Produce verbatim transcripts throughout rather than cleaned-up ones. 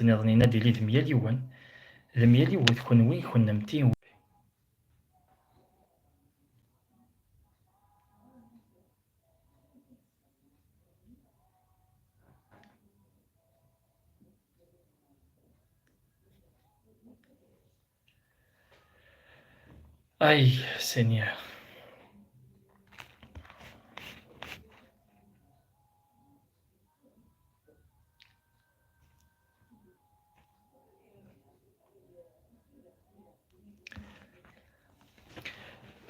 nniḍen ad d-yili d myal yiwen, d myal yiwet, kenwi, kennemti. Ay, Seigneur.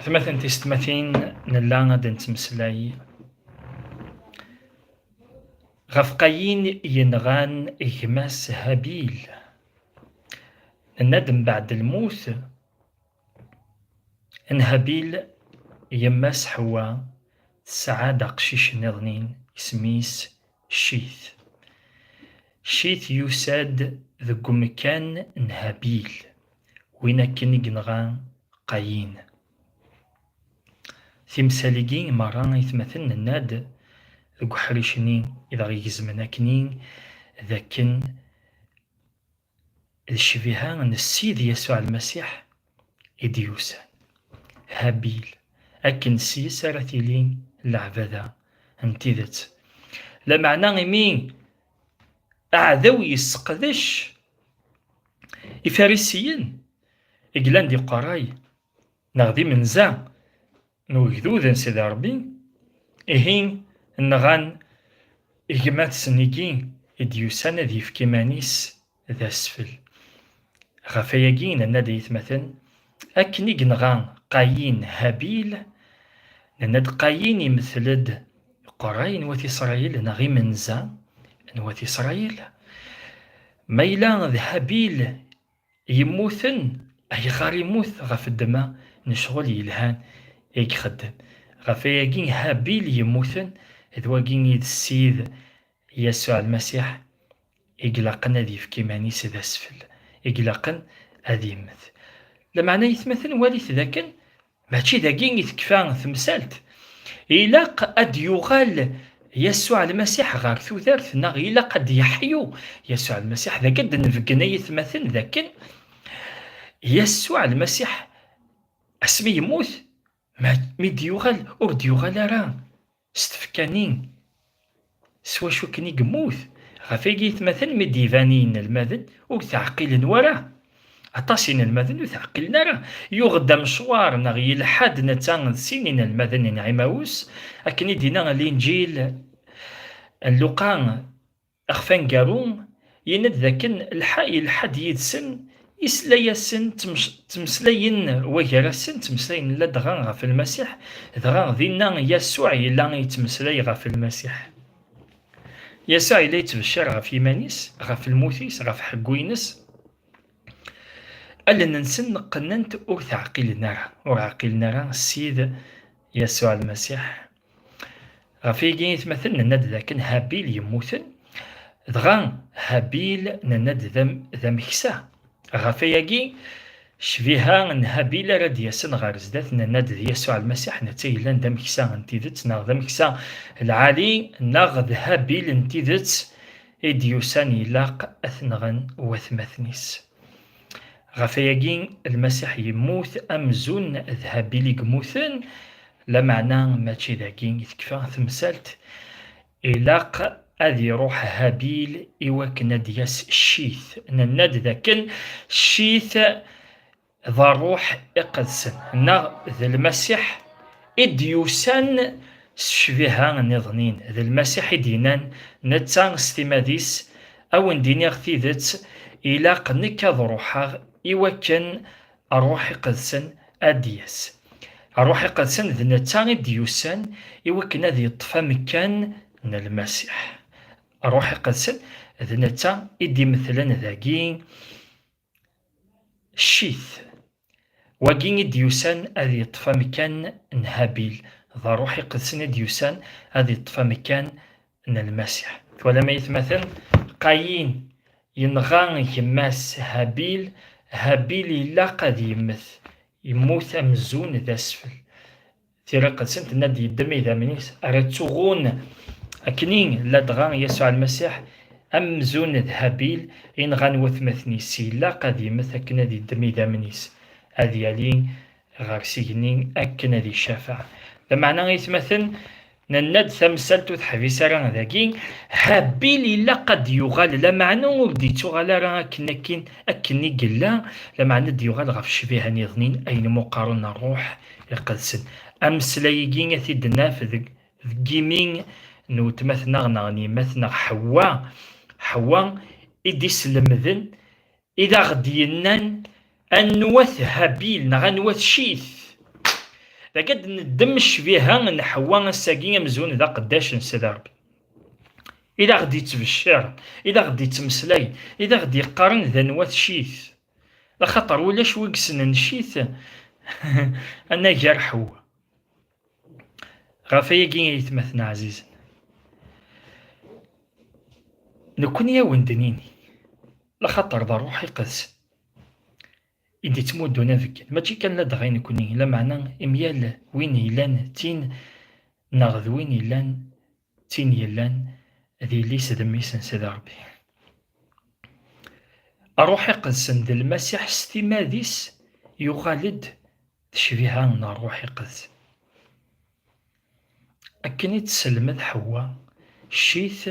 Atmaten tisetmatin, nella ad nettmeslay ɣef Qayin yenɣan gma-s Habil. Nenna-d mbeɛd lmut n Habil, yemma-s Ḥewwa tesɛa-d aqcic nniḍen, isem-is Ccit. Ccit yusa-d deg umkan n Habil, win akken i yenɣa Qayin. Timsal-agi merra, aytmaten, nenna-d deg uḥric-nni i d aɣ-igezmen akkenni, d akken d ccbiha n Ssid Yasuɛ Lmasiḥ i d-yusan. Habil, akken s-yes ara tili leɛbada n tidet. Lameɛna imi aɛdaw yesseqdec ifarisiyen i yellan d iqerray neɣ d imenza n ugdud n Sidi Ṛebbi, ihi nɣan gma-tsen-igi i d-yusan ad yefk iman-is d asfel. Ɣef wayagi, nenna-d, aytmaten, akken i yenɣa Qayin Habil, nenna-d Qayin imetel-d iqerray n wat Isṛayil neɣ imenza n wat Isṛayil. Ma yella d Habil yemmuten, ayɣer immut? Ɣef ddemma n ccɣel yelhan i ixeddem. Ɣef wayagi, Habil yemmuten, d wagi i d Ssid Yasuɛ Lmasiḥ i ilaqen ad yefk iman-is d asfel, i ilaqen ad yemmet. Lameɛna, aytmaten, walit dakken mačči dagi i tekfa temsalt. Ilaq ad d-yuɣal Yasuɛ Lmasiḥ ɣer tudert, neɣ ilaq ad d-yeḥyu Yasuɛ Lmasiḥ. Dagi ad d-nbeggen, ay atmaten, dakken Yasuɛ Lmasiḥ, asmi yemmut, ma, mi d-yuɣal, ur d-yuɣal ara s tfekka-nni s wacu akken i yemmut. Ɣef wagi, aytmaten, mi d-iban i yinelmaden, ur t-ɛqilen wara. Aṭas inelmaden ur t-ɛqilen ara. Yuɣ-d amecwar neɣ yelḥa-d netta d sin inelmaden n Ɛimawus, akken i d-yenna Linǧil n Luqa, ixef aneggaru, yenna-d dakken lḥa-, yelḥa-d yid-sen, isla-yasen, ttmec-, ttmeslayen wagar-asen, ttmeslayen ladɣa ɣef Lmasiḥ, dɣa dinna Yasuɛ yella yettmeslay ɣef Lmasiḥ. Yasuɛ yella yettbecciṛ ɣef yiman-is, ɣef lmut-is, ɣef ḥeggu-ines. Allen-nsen qqnent, ur t-ɛqilen ara, ur ɛqilen ara Ssid Yasuɛ Lmasiḥ. Ɣef wigi, aytmaten, nenna-d dakken Habil yemmuten, dɣa Habil nenna-d d am-, d ameksa. Ɣef wayagi, ccbiha n Habil ara d-yasen ɣer zdat, nenna-d d Yasuɛ Lmasiḥ, netta yellan d ameksa n tidet, neɣ d ameksa lɛali, neɣ d Habil n tidet i d-yusan ilaq ad t-nɣen watmaten-is. Ɣef wayagi, Lmasiḥ yemmut amzun d Habil i yemmuten, lameɛna mačči dagi i tekfa temsalt. Ilaq ad iruḥ Habil i wakken ad d-yas Ccit. Nenna-d dakken Ccit d Ṛṛuḥ Iqedsen, neɣ d Lmasiḥ i d-yusan s ccbiha nniḍen. D Lmasiḥ i d-yennan netta s timmad-is, a wen-d-iniɣ tidet, ilaq nekk ad ruḥeɣ i wakken Ṛṛuḥ Iqedsen ad d-yas. Ṛṛuḥ Iqedsen d netta i d-yusan i wakken ad yeṭṭef amekkan n Lmasiḥ. Ṛṛuḥ Iqedsen d netta i d-imetlen dagi Ccit. Wagi i d-yusan ad yeṭṭef amekkan n Habil. D Ṛṛuḥ Iqedsen i d-yusan ad yeṭṭef amekkan n Lmasiḥ. Twalam, ay atmaten? Qayin yenɣa gma-s Habil. Habil ilaq ad yemmet. Yemmut amzun d asfel. Tira Iqedsen tenna-d yeddem idammen-is ara ttuɣun. Akkenni, ladɣa Yasuɛ Lmasiḥ amzun d Habil i nɣan watmaten-is, ilaq ad yemmet akken ad iddem idammen-is, ad yali ɣer s igenni akken ad icafeɛ. Lameɛna, aytmaten, nenna-d tamsalt ur teḥbis ara dagi. Habil ilaq ad d-yuɣal, lameɛna ur d-ittuɣal ara akken, akken, akken i yella, lameɛna ad d-yuɣal ɣef ccbiha niḍnin, ayen umi qqaren ṛṛuḥ iqedsen. Ameslay-agi ad t-id-naf deg, deg imi n weltma-tneɣ neɣ n yemma-tneɣ Ḥewwa. Ḥewwa i d-islemden, i d aɣ-d-yennan anwa-t Habil neɣ anwa-t Cit. Dagi ad neddem ccbiha n Ḥewwa ass-agi amzun d aqeddac n Sidi Ṛebbi. I d aɣ-d-ittbecciren, i d aɣ-d-ittmeslayen, i d aɣ-d-iqqaren d anwa-t Cit. Laxaṭer ulac wi yessnen Cit anagar Ḥewwa. Ɣef ayagi, aytmaten ɛzizen, nekkni a wen-d-nini, laxaṭer d Ṛṛuḥ Iqedsen i d-ittmuddun abeggan, mačči kan ladɣa i nekkni, lameɛna i myal win yellan d tin, neɣ d win yellan d tin yellan d yelli-s d mmi-s n Sidi Ṛebbi. Ṛṛuḥ Iqedsen d Lmasiḥ s timad-is yuɣal-d d ccbiha n Ṛṛuḥ Iqedsen. Akken i d-tesselmed Ḥewwa, Cit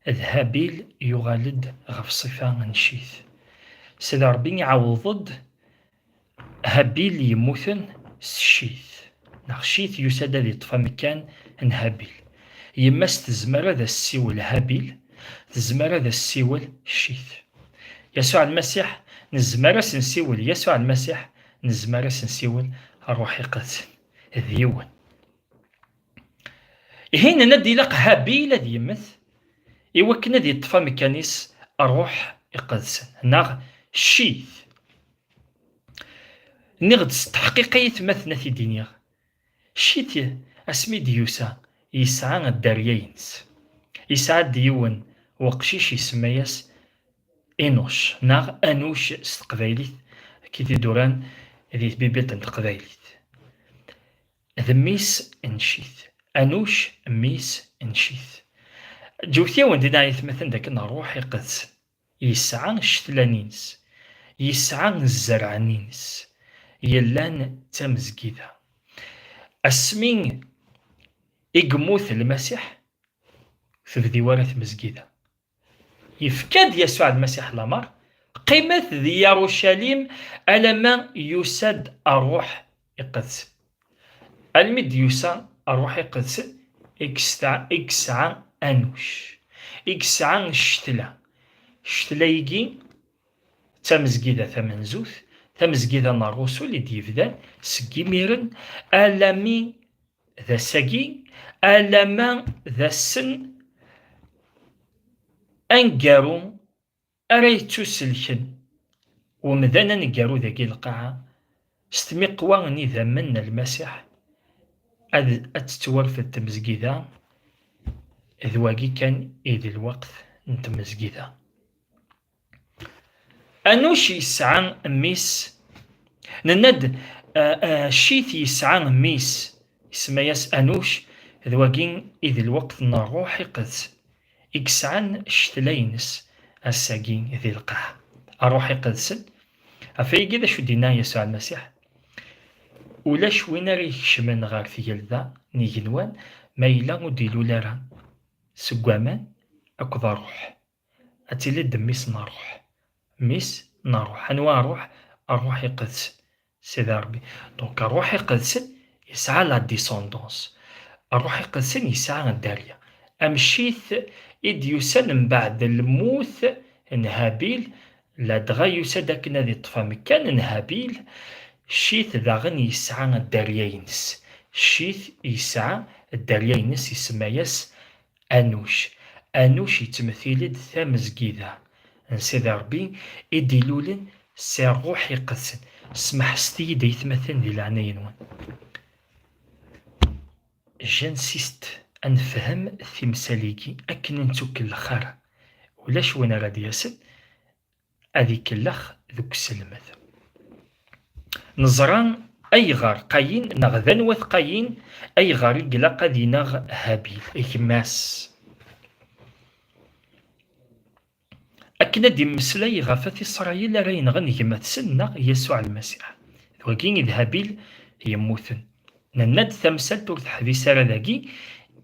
d Habil yuɣal-d ɣef ṣṣifa n Cit. Sidi Ṛebbi iɛawed-d Habil yemmuten s Cit, neɣ Cit yusa-d ad iṭṭef amekkan n Habil. Yemma-s tezmer ad as-tessiwel Habil, tezmer ad as-tessiwel Cit. Yasuɛ Lmasiḥ, nezmer ad s-nsiwel Yasuɛ Lmasiḥ, nezmer ad s-nsiwel Ṛṛuḥ Iqedsen. D yiwen. Ihi, nenna-d ilaq Habil ad yemmet i wakken ad yeṭṭef amekkan-is Ṛṛuḥ Iqedsen, neɣ Cit. Nniɣ-d s tḥeqqiqa, aytmaten, ad t-id-iniɣ. Cit, asmi d-yusa, yesɛa dderya-ines. Yesɛa-d yiwen weqcic, isemma-yas Inuc, neɣ Anuc s teqbaylit, akken i d-uran di tbibilt n teqbaylit. D mmi-s n Cit. Anuc, mmi-s n Cit. Ǧewt-yawen dinna, aytmaten, dakken Ṛṛuḥ Iqedsen yesɛa ccetlan-ines, yesɛa zzerɛen-ines, yellan d tamezgida. Asmi i yemmut Lmasiḥ, ur tebdi ara tmezgida. Yefka-d Yasuɛ Lmasiḥ lameṛ, qqimet di Yarucalim alamma yusa-d Ṛṛuḥ Iqedsen. Almi d-yusa Ṛṛuḥ Iqedsen, i yesɛa, i yesɛa Anuc, i yesɛa ccetla. Ccetla-agi d tamezgida tamenzut, tamezgida n Ṛṛusul i d-yebdan seg imiren alammi d ass-agi, alamma d ass-n aneggaru ara yettuselken umdan aneggaru dagi lqaɛa, s tmiqwa n idammen n Lmasiḥ, ad, ad tettwarfed tmezgida, d wagi kan i d lweqt n tmezgida. Anuc yesɛa mmi-s, nenna-d, uh, uh, Cit yesɛa mmi-s, isemma-yas Anuc, d wagi i d lweqt n Ṛṛuḥ Iqedsen, i yesɛan ccetla-ines ass-agi di lqaɛa. Ṛṛuḥ Iqedsen, ɣef ayagi d acu d-yenna Yasuɛ Lmasiḥ? Ulac win ara ikecmen ɣer tgelda n igenwan ma yella ur d-ilul ara seg waman akked Ṛṛuḥ. Ad tili d mmi-s n Ṛṛuḥ. Mmi-s n Ṛṛuḥ. Anwa Ṛṛuḥ? Ṛṛuḥ Iqedsen. Sidi Ṛebbi. Donc, Ṛṛuḥ Iqedsen yesɛa la descendance. Ṛṛuḥ Iqedsen yesɛa dderya. Am Cit i d-yusan mbeɛd lmut n Habil, ladɣa yusa-d akken ad iṭṭef amekkan n Habil. Cit daɣen yesɛa dderya-ines. Cit yesɛa dderya-ines, isemma-yas Anuc. Anuc yettmetil-d tamezgida n Sidi Ṛebbi i d-ilulen si Ṛṛuḥ Iqedsen. Smeḥset-iyi-d, aytmaten, di leɛnaya-nwen. J'insiste ad nefhem timsal-agi akken ur nettukellex ara. Ulac win ara d-yasen ad ikellex deg uselmed. Neẓra ayɣer Qayin, neɣ d anwa-t Qayin, ayɣer i ilaq ad ineɣ Habil, gma-s. akken ad d-immeslay ɣef At Isṛayil ara yenɣen gma-tsen neɣ Yasuɛ Lmasiḥ. D wagi i d Habil yemmuten. Nenna-d tamsalt ur teḥbis ara dagi,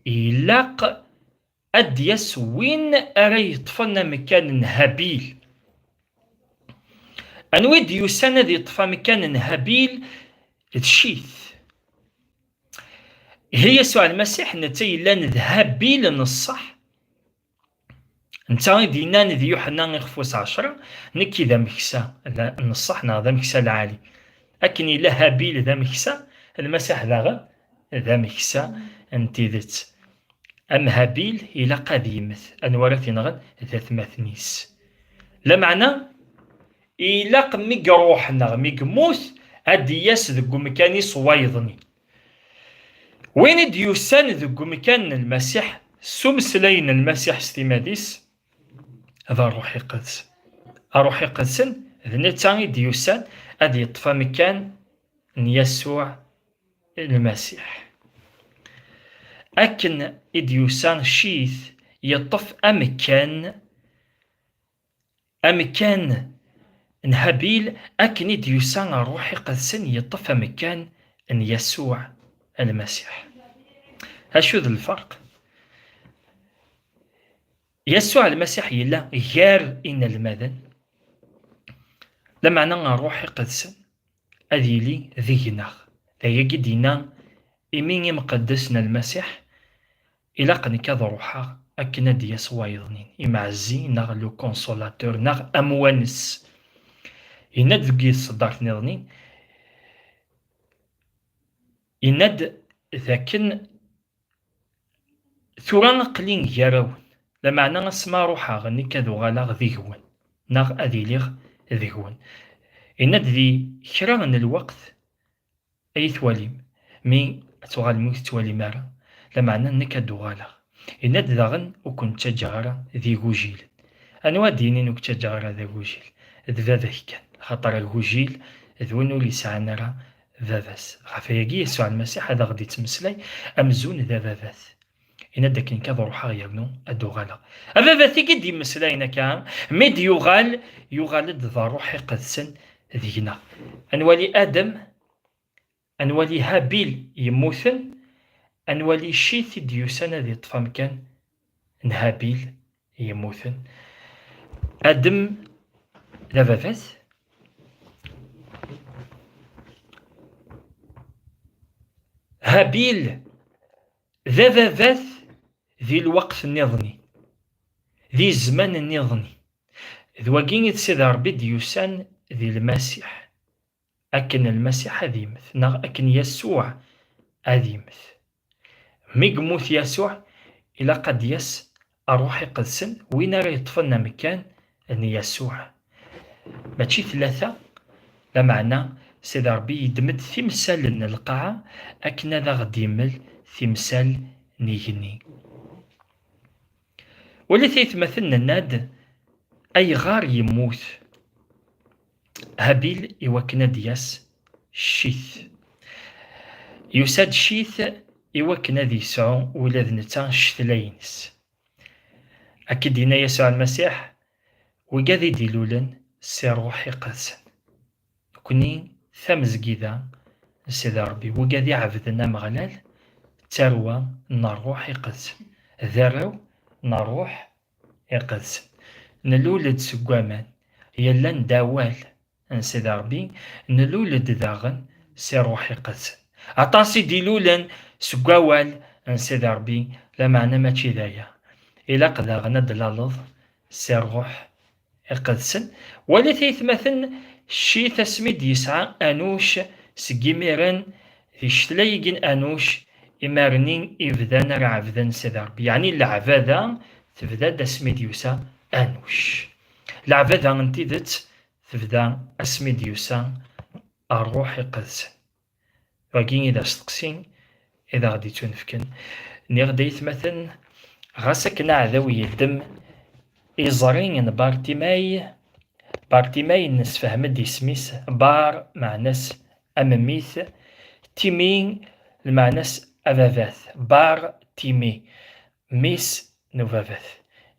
ilaq ad d-yas win ara yeṭṭfen amkan n Habil. Anwa i d-yusan ad yeṭṭef amkan n Habil? D Cit. Ihi Yasuɛ Lmasiḥ netta yellan d Habil n ṣṣeḥ. Netta i d-yennan di Yuḥenna ixef wis ɛecṛa, nekk i d ameksa n ṣṣeḥ neɣ d ameksa lɛali. Akken yella Habil d ameksa, Lmasiḥ daɣen d ameksa n tidet. Am Habil ilaq ad yemmet, anwa ara t-inɣen? D atmaten-is. Lameɛna ilaq mi iruḥ neɣ mi yemmut ad d-yas deg umkan-is wayeḍnin. Win i d-yusan deg umkan n Lmasiḥ, s umeslay n Lmasiḥ s timmad-is, d Ṛṛuḥ Iqedsen. Ṛṛuḥ Iqedsen d netta i d-yusan ad yeṭṭef amkan n Yasuɛ Lmasiḥ. Akken i d-yusa Cit yeṭṭef amkan, amkan n Habil, akken i d-yusa Ṛṛuḥ Iqedsen yeṭṭef amkan n Yasuɛ Lmasiḥ. Acu d lferq? Yasuɛ Lmasiḥ yella gar inelmaden, lameɛna Ṛṛuḥ Iqedsen ad yili deg-neɣ. D ayagi i d-yenna imi imqeddes n Lmasiḥ, ilaq nekk ad ruḥeɣ akken ad d-yas wayeḍnin, imɛezzi neɣ le consolateur neɣ amwanes. Yenna-d deg tseddart nniḍen, yenna-d dakken tura aql-i gar-awen, lameɛna asma ruḥeɣ nekk ad uɣaleɣ deg-wen, neɣ ad iliɣ deg-wen. Yenna-d di kra n lweqt, ay twalim, mi ad tuɣalem ur tettwalim ara, lameɛna nekk ad d-uɣaleɣ. Yenna-d daɣen ur ken-ttaǧǧaɣ ara d igujilen. Anwa ad d-yinin ur k-ttaǧǧaɣ ara d agujil? D baba-k kan, axaṭer agujil d win ur yesɛan ara baba-s. Ɣef ayagi Yasuɛ Lmasiḥ ad aɣ-d-ittmeslay amzun d ababat. Yenna-d akken kan ad ruḥeɣ yernu ad d-uɣaleɣ. Ababat-agi d-immeslayen akka, mi d-yuɣal, yuɣal-d d Ṛṛuḥ Iqedsen deg-neɣ. Ad nwali Adem, ad nwali Habil yemmuten, ad nwali Cit i d-yusan ad yeṭṭef amkan n Habil yemmuten. Adem d ababat. Habil d ababat di lweqt nniḍen, di zzman nniḍen. D wagi i d Sidi Ṛebbi d-yusan di Lmasiḥ. Akken Lmasiḥ ad yemmet, neɣ akken Yasuɛ ad yemmet. Mi yemmut Yasuɛ, ilaq ad d-yas Ṛṛuḥ Iqedsen, win ara yeṭṭfen amkan n Yasuɛ. Mačči tlata, lameɛna Sidi Ṛebbi yeddem-d timsal n lqaɛa akken ad aɣ-d-yemmel timsal n igenni. Walit aytmaten, nenna-d ayɣer yemmut Habil i wakken ad d-yas Cit. Yusa-d Cit i wakken ad yesɛu ula d netta ccetla-ines. Akka i d-yenna Yasuɛ Lmasiḥ, wigad i d-ilulen si Ṛṛuḥ Iqedsen. Nekni d tamezgida n Sidi Ṛebbi, wigad iɛebden Ameɣlal d tarwa n Ṛṛuḥ Iqedsen, d arraw n Ṛṛuḥ Iqedsen. Nlul-d seg waman, yellan d awal n Sidi Ṛebbi, nlul-d daɣen si Ṛṛuḥ Iqedsen. Aṭas i d-ilulen seg wawal n Sidi Ṛebbi, lameɛna mačči d aya. Ilaq daɣen ad d-tlaleḍ si Ṛṛuḥ Iqedsen. Walit aytmaten, Cit asmi d-yesɛa Anuc, seg imiren di ccetla-agi n Anuc, imarni i bdan ara ɛebden Sidi Ṛebbi. Yeɛni leɛbada tebda-d asmi d-yusa Anuc. Leɛbada n tidet tebda asmi d-yusa Ṛṛuḥ Iqedsen. Wagi i d asteqsi i d aɣ-d-ittunefken. Nniɣ-d aytmaten, ɣas akken aɛdaw yeddem iẓri n Bartimay, Bartimay nessefhem-d isem-is, Bar meɛna-s amemmit, Timi lmeɛna-s ababat, Bar Timi, mmi-s n ubabat.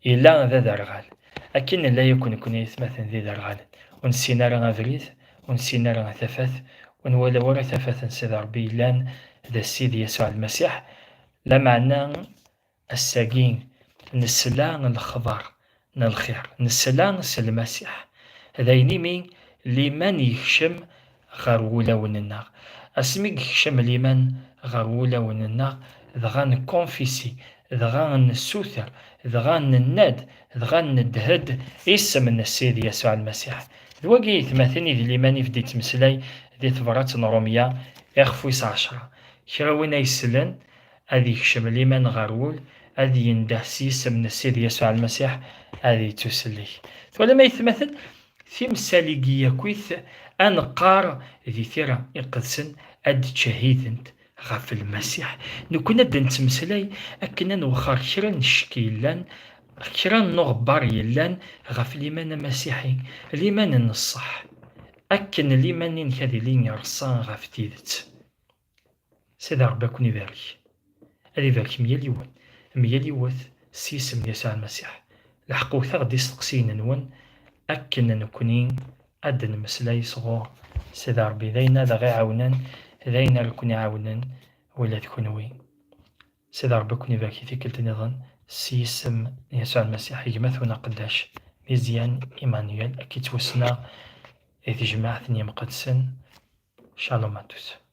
Yella d aderɣal. Akken nella yakk nekkni aytmaten d iderɣalen, ur nessin ara abrid, ur nessin ara tafat, ur nwala ara tafat n Sidi Ṛebbi yellan d Sidi Yasuɛ Lmasiḥ, lameɛna ass-agi nesla lexbar n lxir, nesla s Lmasiḥ. D ayen imi liman yekcem ɣer wulawen-nneɣ. Asmi yekcem liman ɣer wulawen-nneɣ, dɣa nkunfisi, dɣa nessuter, dɣa nenna-d, dɣa nedhed isem n Sidi Yasuɛ Lmasiḥ. D wagi aytmaten i d liman i d-yettmeslay di tebrat n Ṛumya, ixef wis ɛecṛa. Kra win ay yeslen, ad yekcem liman ɣer wul, ad yendeh s yisem n Sidi Yasuɛ Lmasiḥ, ad yettusellek. Twalam aytmaten? Timsal-agi yakk-it ad neqqar di tira iqedsen, ad d-ttcahident ɣef Lmasiḥ. Nekkni ad d-nettmeslay akken ad nwexxer kra n ccek yellan, kra n uɣebbar yellan ɣef liman amasiḥi, liman n ṣṣeḥ, akken liman-inek ad ilin yerṣa ɣef tidet. Sidi Ṛebbi ad ken-ibarek. Ad ibarek myal yiwen, myal yiwet, s yisem n Yasuɛ Lmasiḥ. Lḥeqq wwteɣ-d isteqsiyen-nwen akken nekkni ad d-nemmeslay sɣur Sidi Ṛebbi. D ayen ad aɣ-iɛawnen, d ayen ara ken-iɛawnen ula d kenwi. Sidi Ṛebbi ad ken-ibarek i tikkelt nniḍen, s yisem n Yasuɛ Lmasiḥ, gma-twen aqeddac Mizyan Emmanuel, ad k-ittwassneɣ di tejmaɛt n yimqeddsen. Shalom à tous.